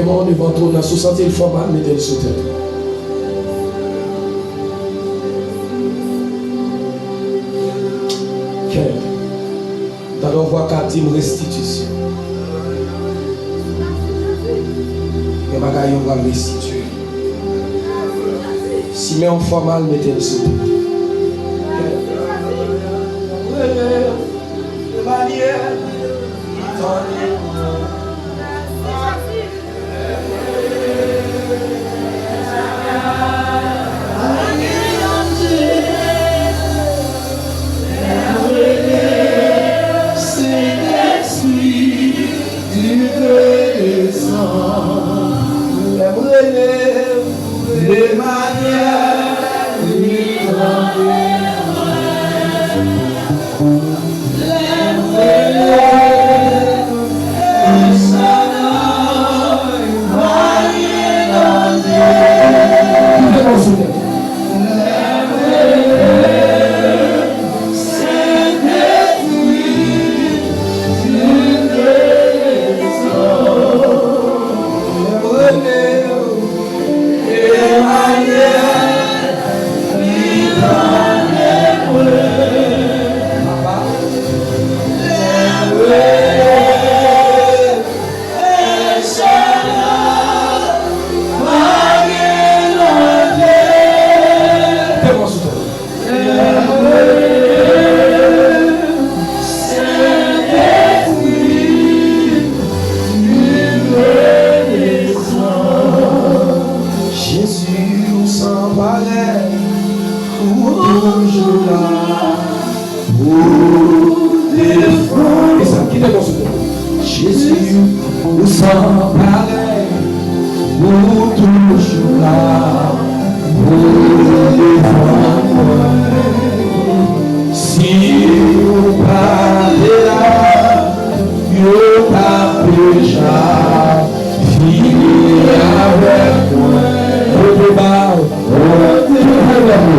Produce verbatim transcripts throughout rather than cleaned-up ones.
Men w devan twòn nan, si w santi l fè w mal, mete l sou tèt ou. Kèt. Tande yon vwa k ap di m restitisyon. Gen bagay yo pral restitye. Si men w fè w mal, mete l sou tèt ou. Kèt. Emmanuel, li tande mwen. Sentespri, tu me descends. Lè m rele, Emmanuel, li tande mwen. Lè m rele, El Shaddai, Maryeno Dye. Kite mwen sou tèt. Lè m rele, Sentespri, tu me descends. Lè m rele, Emmanuel, li tande mwen. Papa. Lè m rele, El Shaddai, Maryeno Dye. Te mwen sou tèt. Jezi, ou san parèy, ou toujou la pou defann. E sa, kite mwen sou tèt. Jezi, ou san parèy, ou toujou la pou defann mwen. Si ou pa te la, yo t ap deja fini avèk mwen. Wote ba w, wote ba w,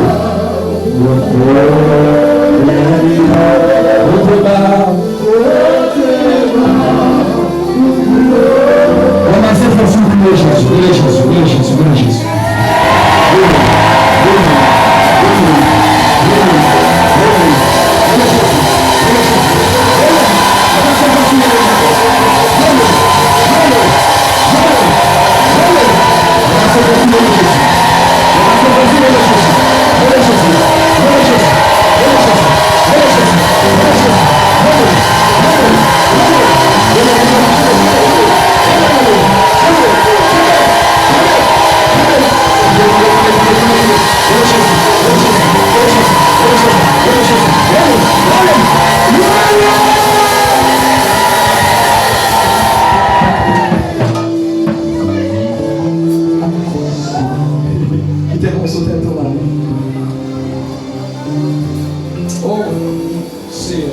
wote ba w. Ranmase fòs ou, rele Jezi, rele Jezi, rele Jezi, rele Jezi. Kite mwen sou tèt ou, mami. O, Seyè.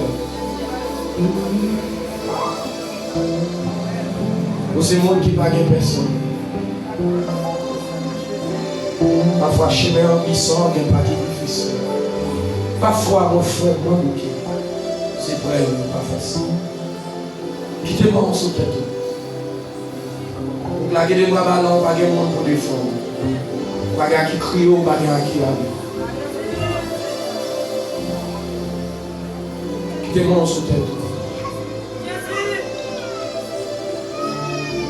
Ou se moun ki pa gen pèsonn. Pafwa, chemen an glise, gen pa ki difisil. Pafwa, mwen frèt, mwen bouke. Se prèv yo pa fasil. Kite mwen sou tèt ou. Ou lage de bra balan, ou pa gen moun pou defann ou. Ou pa gen a ki kriye, ou pa gen a ki rale. Kite mwen sou tèt ou.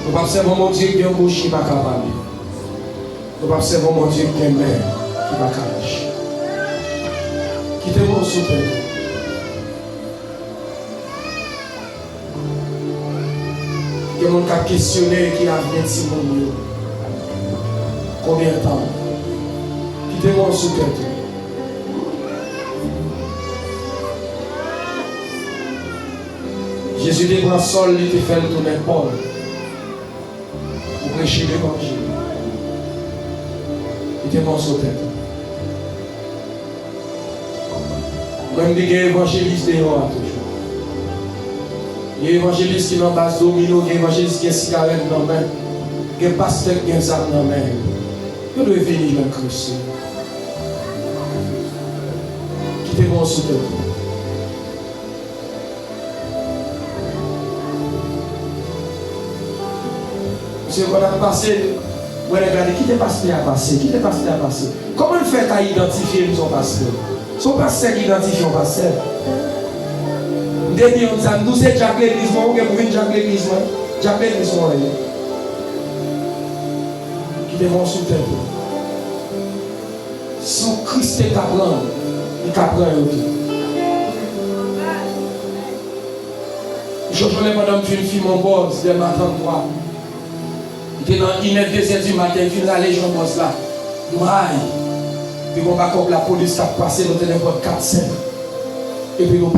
Nou p ap sèvi yon Bondye ki gen bouch ki pa ka pale. Nou p ap sèvi yon Bondye ki gen men ki pa ka aji. Kite mwen sou tèt ou. Gen moun k ap kesyone ki avni timoun yo. Konbyen tan? Kite mwen sou tèt ou. Jezi te pran Sòl, li te fè l tounen Pòl. Ou preche levanjil. Kite mwen sou tèt ou. Mwen, m di gen evanjelis deyò a toujou. Gen evanjelis ki nan baz domino, gen evanjelis ki gen sigarèt nan men, gen pastè ki gen zam nan men yo. Yo dwe vini jwenn Kris yo. Kite mwen sou tèt ou. Se lè n ap pase, mwen lè gade, kite pastè a pase, kite pastè a pase. Kòman l fè ka idantifye m se yon pastè? Se yon pastè ki idantifye yon pastè. M te di yon sa, m di w se dyak legliz mwen, ou gen pou vin dyak legliz mwen. Dyak legliz mwen, wi. Kite m sou tèt ou. Si Kris te ka pran, li ka pran yo tou. Jojo lè pandan m fin fimen yon bòz, Dèlma trannntwa. Li te nan inè, dezè di maten, li fin rale jan bòz la. Nou ay. Epi gon bakòp lapolis k ap pase, nou te nan pran kat senk. Epi nou